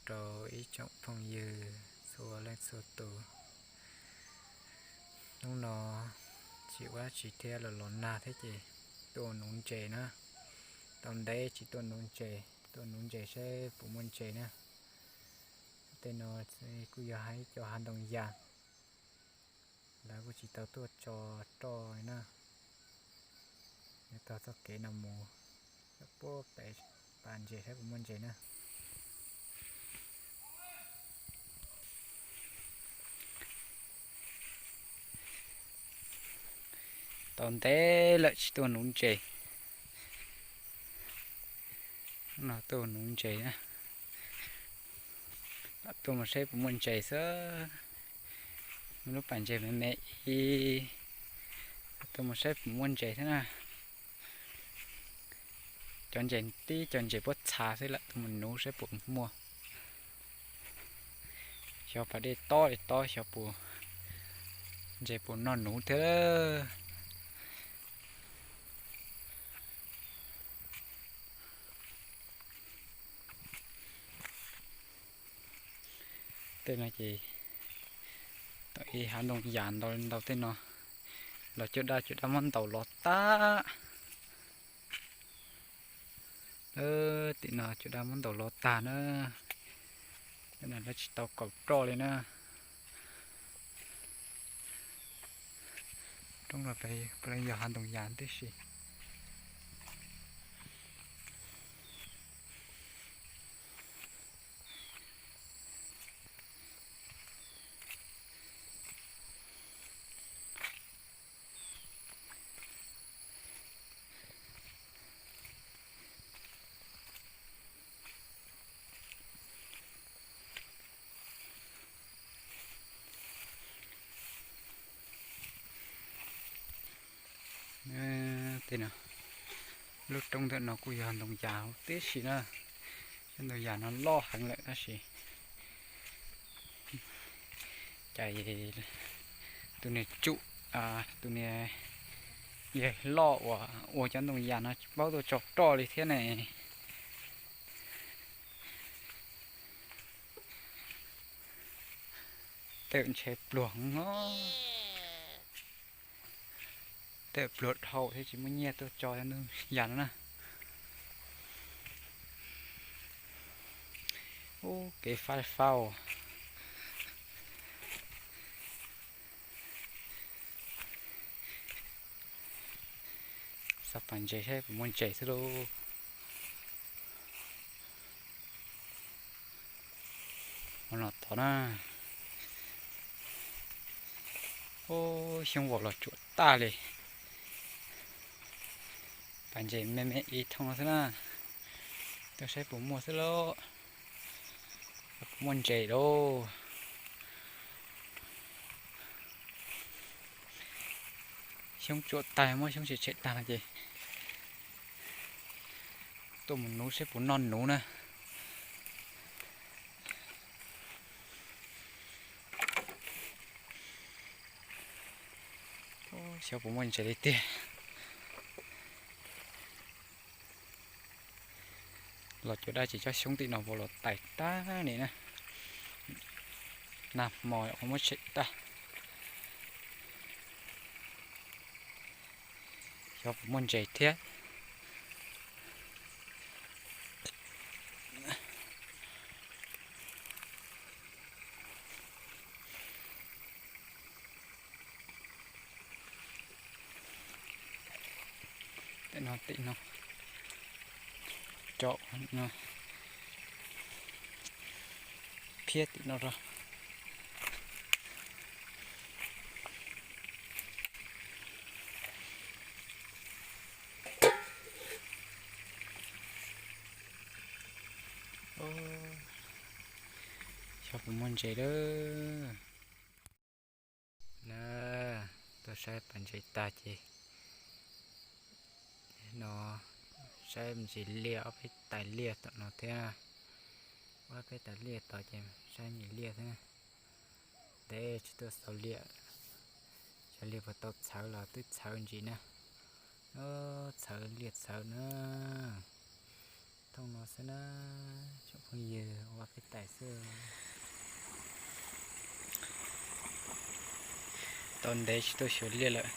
Rau ib tsoom phooj ywg txhua leej txhua tus, hnub no tsis ua dab tsi thiab los los nag thiab ces tuaj nuv ntses na. Tau ntev tsis tuaj nuv ntses, tuaj nuv ntses saib puas muaj ntses na. Tej no kuj yog hais cov hav ntoo yas, lawv kuj tsis tau tuaj tso roj li na. Nws taug txoj kev no mus, puag pem pas ntses saib puas muaj ntses na. Tau ntev lawm tsis tuaj nuv ntses. Hnub no tuaj nuv ntses na, tuaj mus saib puas muaj ntses xwb. Lub pas ntses me me ib, tuaj mus saib puas muaj ntses thiab na. Cov ntses tib cov ntses puab txha xwb lawm, tuaj mus nuv saib puas muaj. Xyov pas dej tob li tob, xyov puas ntses puas noj nuv thiab. Tej no ces tau ib hav ntoo yas ntau ntau tej no, los cuaj dab cuaj dab muab ntaus los tag. Tim no cuaj dab muab ntaus los tag na. Tej no lawv tsis tau kaum roj li na. Roob no puav leej yog hav ntoo yas tib si. Tej no, lub roob ntawm no kuj yog ntoo yas huv tib si na. Cov ntoo yas no loj heev lawm tab sis cas tus niag tsum, tus niag yawg loj uas ua cov ntoo yas no tsis paub tuaj tso roj li thiab ne. Tej ntshe pluag os, tej pluag dhau thiab tsis muaj nyiaj tuaj tso cov ntoo yas no na. Ub, kev fab fab. Xav pas ntses saib puas muaj ntses xwb lauj. Ua no tod na. Ub, xyoob vos los tsuam tag li. Pas ntses me me ib thooj no xwb na. Tuaj saib puas muaj xwb lauj. Puas muaj ntses lauj. Xyoob tsuam tag, muab xyoob tshem tshem tag no ces tuaj mus nuv saib puas noj nuv na. Xyov puas muaj ntses li tiag. Los cuaj dab tsis cov xyoob tim no puas los tais tag li na. Nag hmo qhov muab tshem tag. Xyov puas muaj ntses thiab. Tej no tim no, rau no, phiab tim no rau. Xyov puas muaj ntses lawm. Na, tuaj saib pas ntses tag ces no saib ntsis liaj ob peb tais liaj tom no thiab. Ob peb tais liaj tod ces saib ntsis liaj thiab. Ntev tsis tuaj xauj liaj, xyov liaj puas tau txhawv los twb txhawv ntsis na. Txhawv liaj txhawv na. Thooj no xwb na, tsoom phooj ywg, ua peb tais xwb. Tau ntev tsis tuaj xyuas liaj lawm.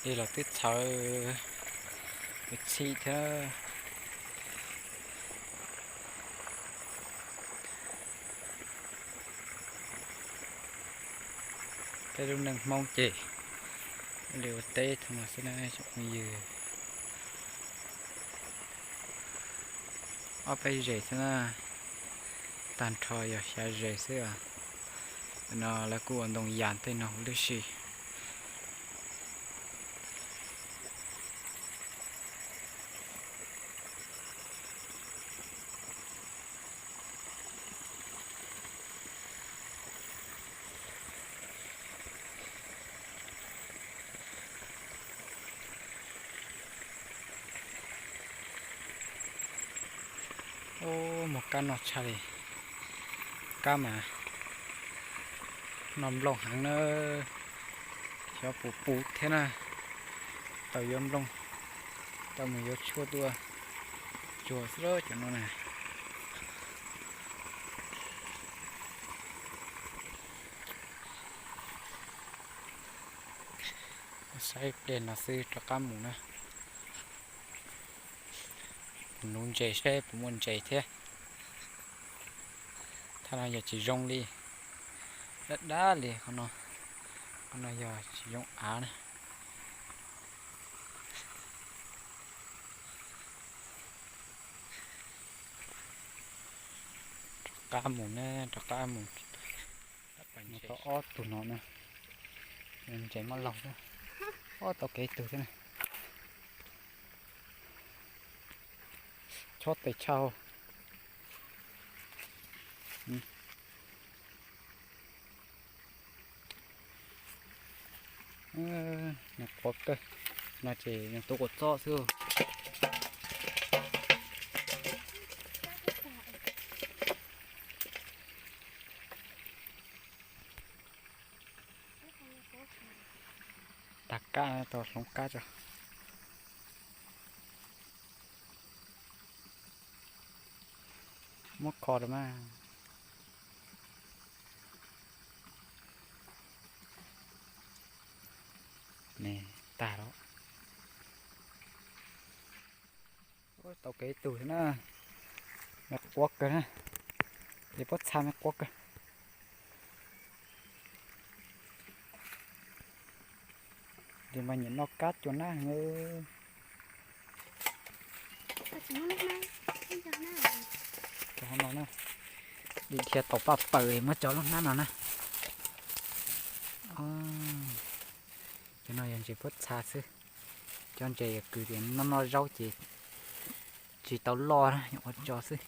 Liaj los twb txhawv, twb txhim thiab. Peb lub neej Hmoob ces ua liaj ua teb thooj no xwb na tsoom phooj ywg. Ob peb zes xwb na, tag nrho yog xya zes xwb os. No lawv kuj ua ntoo yas tej no huv tib si. Ub, muaj kab noj tshaj li. Kab mas noj nplooj heev na, xyov puas puv thiab na. Tau yuav nplooj, tau mus yuav tshuaj tuaj tsuag xwb cov no na. Saib pliag no xwb rov qab mus na. Mus nuv ntses saib puas muaj ntses thiab. Thaj no yog tsis zoo li, dab dab li qhov no. Qhov no yog tsis zoo av na. Rov qab mus na, rov qab mus. Tau ob tug no na, ntses mab laug xwb. Ob, tau kiag ib tug thiab na. Chob tes tshaj. Nws quav kawg, no ces yog tus quav txob xwb. Tag kab tau hloov kab tso. Muab kho rau mas. Ne, tag lawm. Tau kiag ib tug na. Me quav kawg na. Ces pob txha me quav kawg. Ces mas nyiam noj kab cua nab heev. Cov no na, dim dhia tau paj paws muab cov lub hnab no na. Cov no yog ntses pob txha xwb. Cov ntses kws tias noj noj zaub ces tsis tau loj na, ua tso xwb.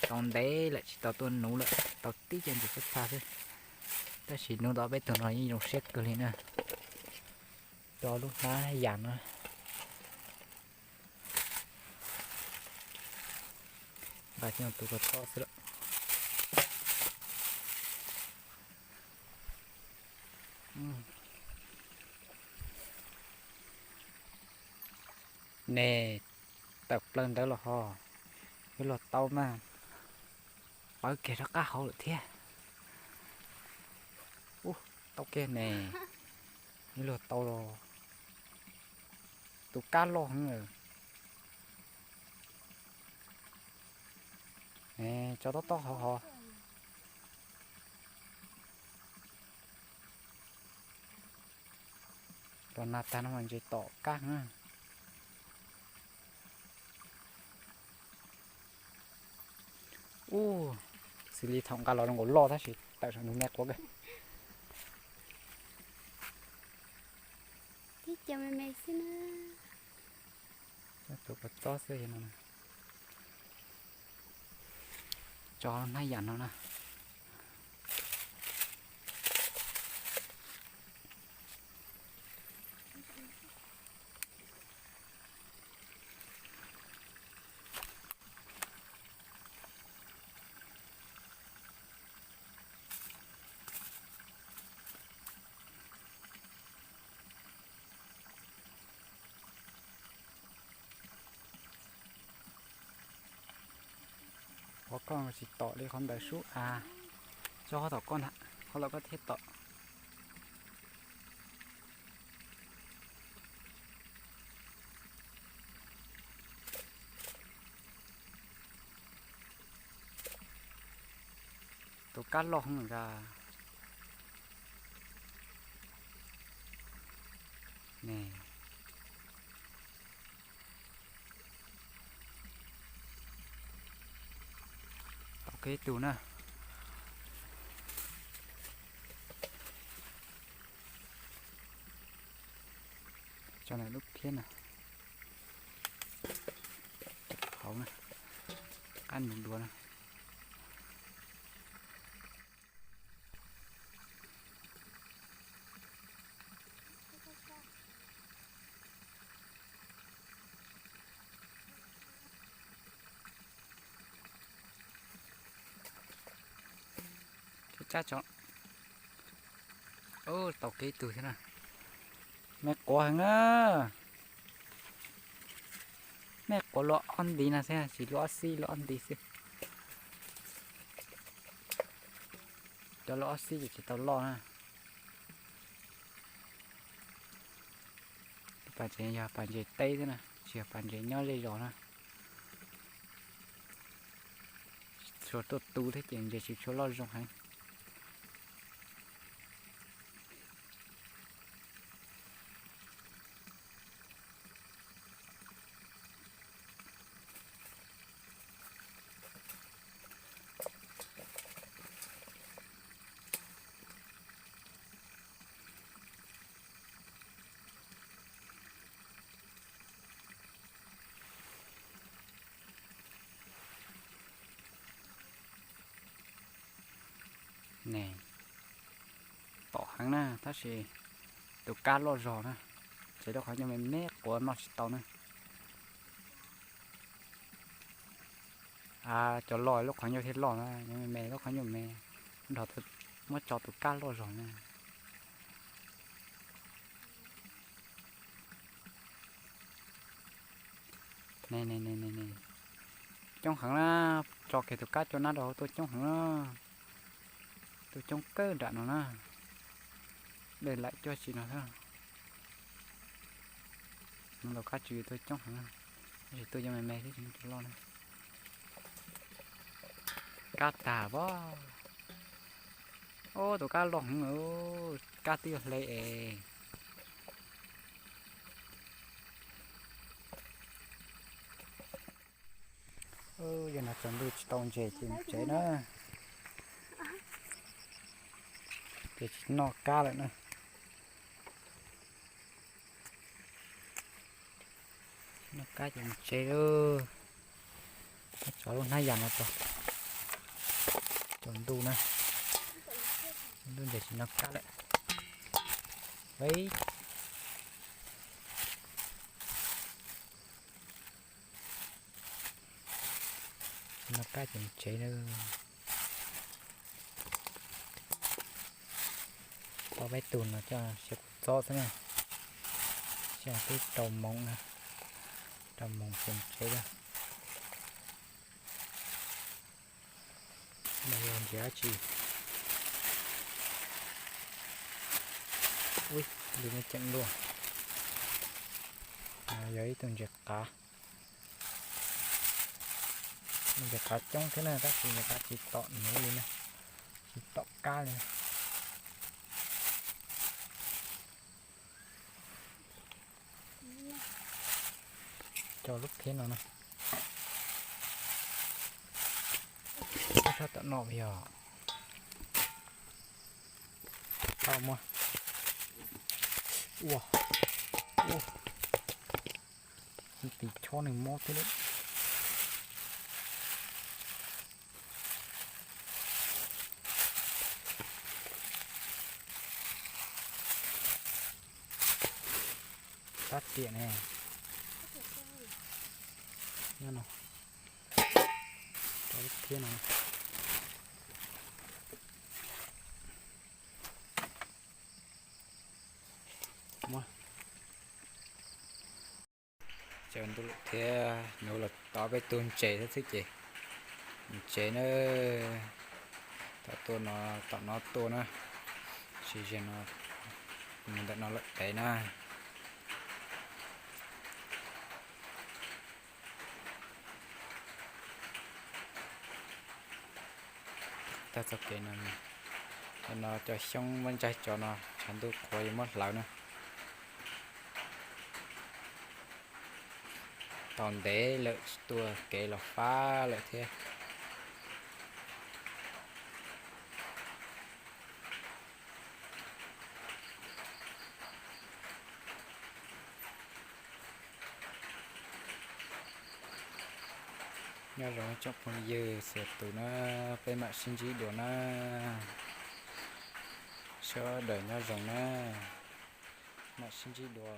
Tau ntev lawm tsis tau tuaj nuv lawm, tau tib cov ntses pob txha xwb. Tab sis nuv tau peb tug no yeej zoo siab kawg li na. Cov lub hnab yam no. Nqa coj tus ko txob xwb lawm. Ne, tawm plaws ntawd los ho, yuav luag tau mas pawv kiag rov qab hauv lawm thiab. Ub, tau kiag ne, yuav luag tau los. Tus kab loj heev lawm. Tso tob tob hauv ho. Los nag tag no mas ntses tom kab heev. Ub, xws li thaum nqa los zoo nkaus loj tab sis tawm saum nws me quav kawg. Tib co me me xwb na. Tus ko txob xwb no. Tso hnab yam no na. Koj tsis tom li qhov ntawd sub a, tso qhov tom koj na, qhov tom koj thiaj tom. Tus kab loj heev a. Ne, tom kiag ib tug na. Tso na lub phiab na. Hauv na, qab nws dua na. Cab tso. Ub, tau kiag ib tug thiab na. Me quav heev na. Me quav luaj ob nti no xwb, tsis luaj ob xib, luaj ob nti xwb. Cov luaj ob xib ces tsis tau loj na. Pas ntses yog pas ntses teb xwb na, tsis yog pas ntses nyob zej zos na. Tsuas tuaj tu thiab ces ntses tsis tshua loj zoo heev. Ne, tom heev na, tab sis tus kab loj zog na, ces lub qhov ncauj me me quav noj tsis tau na. Cov loj lub qhov ncauj thiaj loj na, me me lub qhov ncauj me, nrog muab tso tus kab loj zog na. Ne, coob heev na, tso kiag tus kab coj nab rau hauv tuaj coob heev na. Tuaj coob kawg nram no na. Dej laim cuab tsis no thiab. Hnub no kab tsw tuaj coob heev na, tab sis tuaj cov me me thiab tsis muaj cov loj na. Kab tag pob. Ob, tus kab loj heev, kab twb yuav hle es. Yog no tsaus ntuj tsis tau ntses ces mus tsev na. Ces tsis noj kab lawm na. Noj kab ces mus tsev lauj. Tso lub hnab yas no tso. Tsaus ntuj na. Ntuj ntseg tsis noj kab lawm. Noj kab ces mus tsev na. Tau peb tug no coj sia kuv txob xwb na. Sia twb rau moos na. Rau moos ces mus tsev lawm. Mas yog ntses dab tsi? Ui, li me ceem luaj. Yog ib tug ntses qav. Ntses qav coob thiab na, tab sis ntses qav tsis tom nuv li na, tsis tom kab li na. Cov lub phiab no na. Sab tom no yog tau muaj. Ua, ua, tis chob nws mob thiab lawm. Tab tiam ne. Nyob no. Rau thiab no. Muab. Tsaus ntuj lawm thiab, nws los tov peb tug ntses thiab xwb ces Tsev na, tom tuaj no, tom no tuaj na, tsis ziag no, mus ntawm no lawm pem na. Tag txoj kev no, no cov xyoob muab ntsaig tso no tshav ntuj qhuav yuav muab hlawv na. Tos ntev lawm tsis tuaj kev los fab lawm thiab. Nyob zoo tsoom phooj ywg txhua tus na, peb mam sib ntsib dua na. Sawv daws nyob zoo na, mam sib ntsib dua.